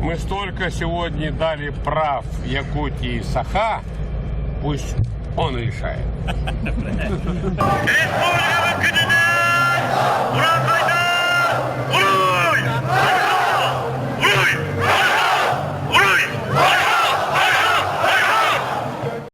Мы столько сегодня дали прав Якутии и Саха, пусть он решает.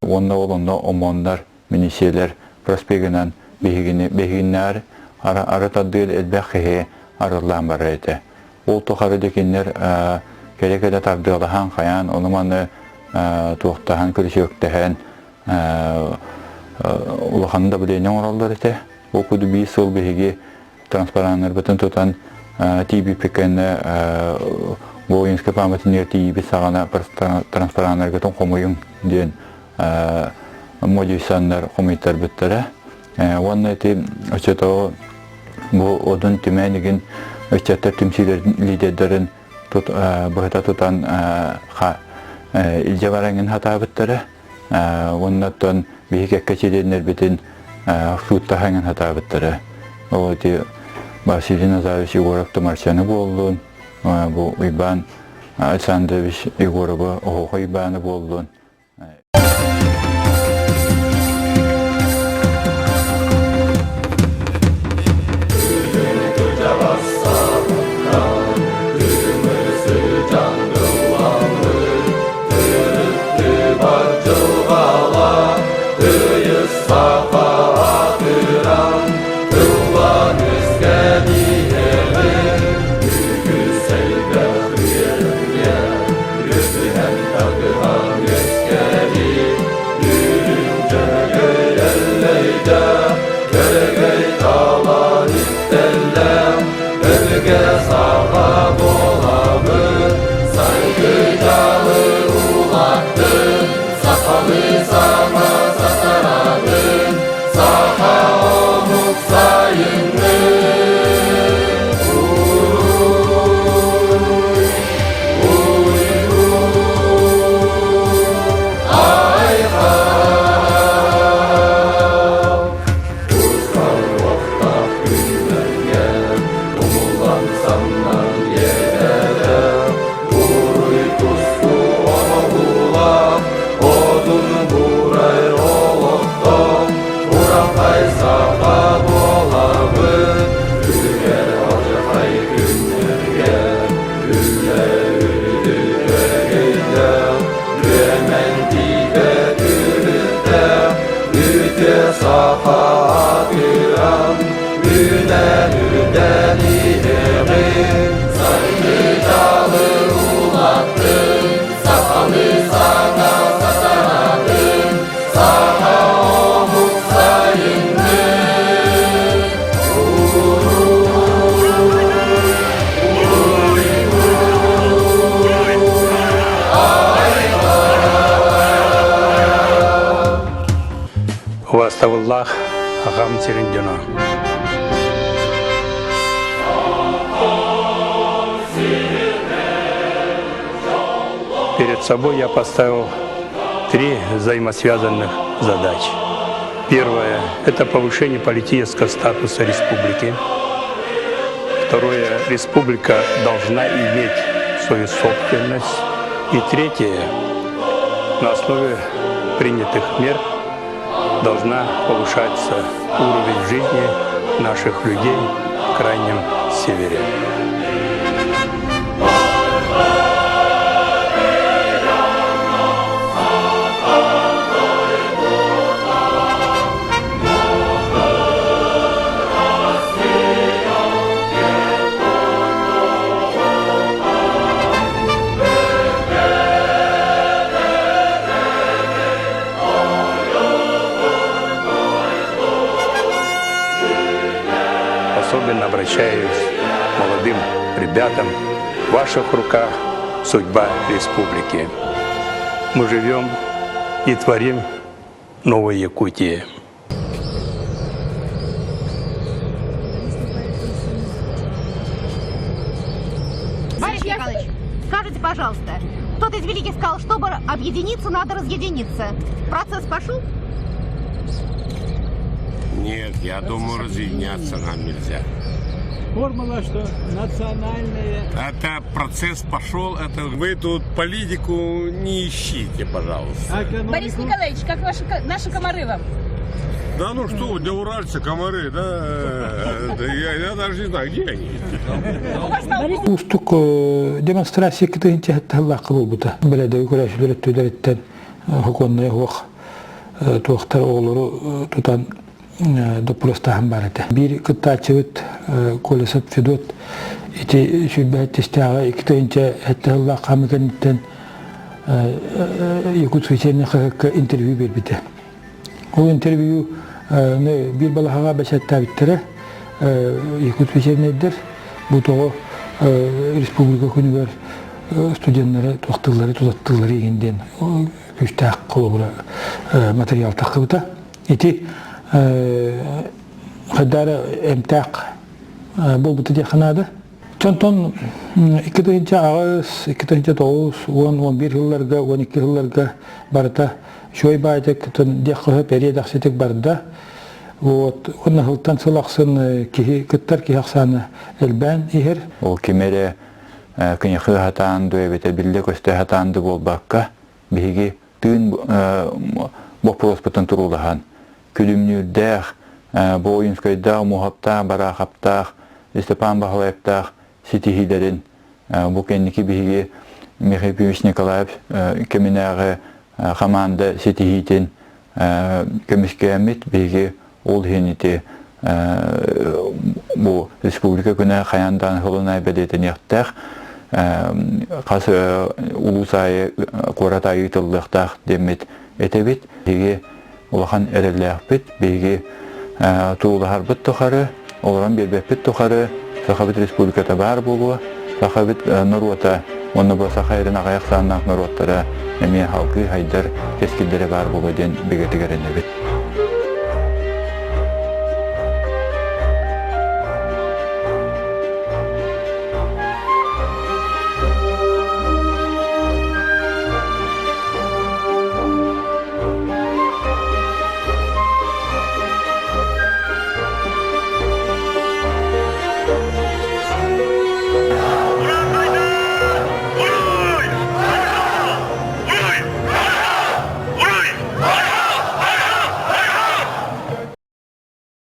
Уонна ол онно ОМОНнар, миниисиэлэр проспегынан биһигини биһигиннээр ары тардыыр элбэх киһи арыллаан барар этэ. Ол тухары да кинилэр кэлэ-кэлэ тардыалаһан хайаан ону-маны туохтаһан күрүчүөктэһэн улахан давление оҥороллор этэ. Ол курдук биир сыл биһиги транспараннарбытын тутан тиийбиппит кэннэ воинскай пааматынньыгар тиийбит саҕана транспараннаргытын хомуйуҥ диэн модьуйсаннар хомуйтарбыттара. Уонна ити оччотооҕу бу одун түмээн игин ыччаттар түмсүүлэрин лидердэрин быһыта тутан илдьэ бараҥын хатаабыттара. Уонна оттон биһи кэккэ чилиэннэрбитин сууттаһаҥын хатаабыттара. Ол ити Василий Назарович Егоров Тумарчаны буоллун, бу Уйбаан Александрович Егорова Оһоохо Уйбааны буоллун. Убастабыллаах аҕам сирин дьоно. Перед собой я поставил три взаимосвязанных задачи. Первое – это повышение политического статуса республики. Второе – республика должна иметь свою собственность. И третье – на основе принятых мер должна повышаться уровень жизни наших людей в Крайнем Севере. Особенно обращаюсь к молодым ребятам. В ваших руках судьба республики. Мы живем и творим новой Якутии. Борис Николаевич, скажите, пожалуйста, кто-то из великих сказал, чтобы объединиться, надо разъединиться. Процесс пошел? Нет, я думаю, разъединяться нам нельзя. Формула, что национальная... Это процесс пошел, это вы тут политику не ищите, пожалуйста. Экономику... Борис Николаевич, как ваши, наши комары вам? Да ну что, вы, для уральца комары, да, да я, я даже не знаю, где они. Уустук демонстрация кытыһынча тыллаахха буолбута. Бэлэдэги көрөөчүлэр өттүлэриттэн хокуоннай оһох туохтар оҕолору тутан доппуруостааһын баар этэ. Биир кыттааччыбыт Колесов Федот ити сүүрбэһэттистээҕи 2 тыһыынча сыллаах хаамыы кэнниттэн Якутский вечерний хаһыакка интервью биэрбитэ. Ол интервью биир балаһаҕа бэчээттээбиттэрэ Якут вечернэйдэр бу тоҕо республика күнүгэр студеннары туохтууллары тулаттыыллары иһин диэн күүстээх холобура материал тахсыбыта. Ити хайдара эмтээх буолбута диэххэ наада. Онтон 2008, 2009, 10, 11 сылларга, 12 сылларга барыта үчүгэй баайдык диэххэ сөп эриэ-дэхситик барда. Вот, уонна сылтан сыл ахсын киһи кыттар киһи ахсаана элбээн иһэр. Ол ким эрэ кыйахыы сатаан дуу эбэтэр биллэ-көстө сатаан да буолбакка, биһиги тыын боппуруоспутун туруулаһан, күлүмнүүрдээх, Буойунскайдаах, Муоһаптаах, Бараахаптаах, Степан Баһылаевтаах ситиһиилэрин бу кэнники биһиги Михаил Ефимович Николаев кэминээҕи хамаанда ситиһиитин көмүскээммит биһиги ол иһин ити бу республика күнэ хайаан даҕаны сылын бэлиэтэниэхтээх хас улуус аайы куорат аайы ыытыллыахтаах диэммит этэбит. Биһиги улахан эрэллээхпит. Биһиги туруулаһарбыт тухары, олорон биэрбэппит тухары Сахабыт Республиката баар буолуо, Сахабыт норуота уонна бу саха эрин аҕыйах сааннаах норуоттара эмиэ халкыы хайдар кэскиллэрэ баар буолуо диэн бигэтик эрэнэбит.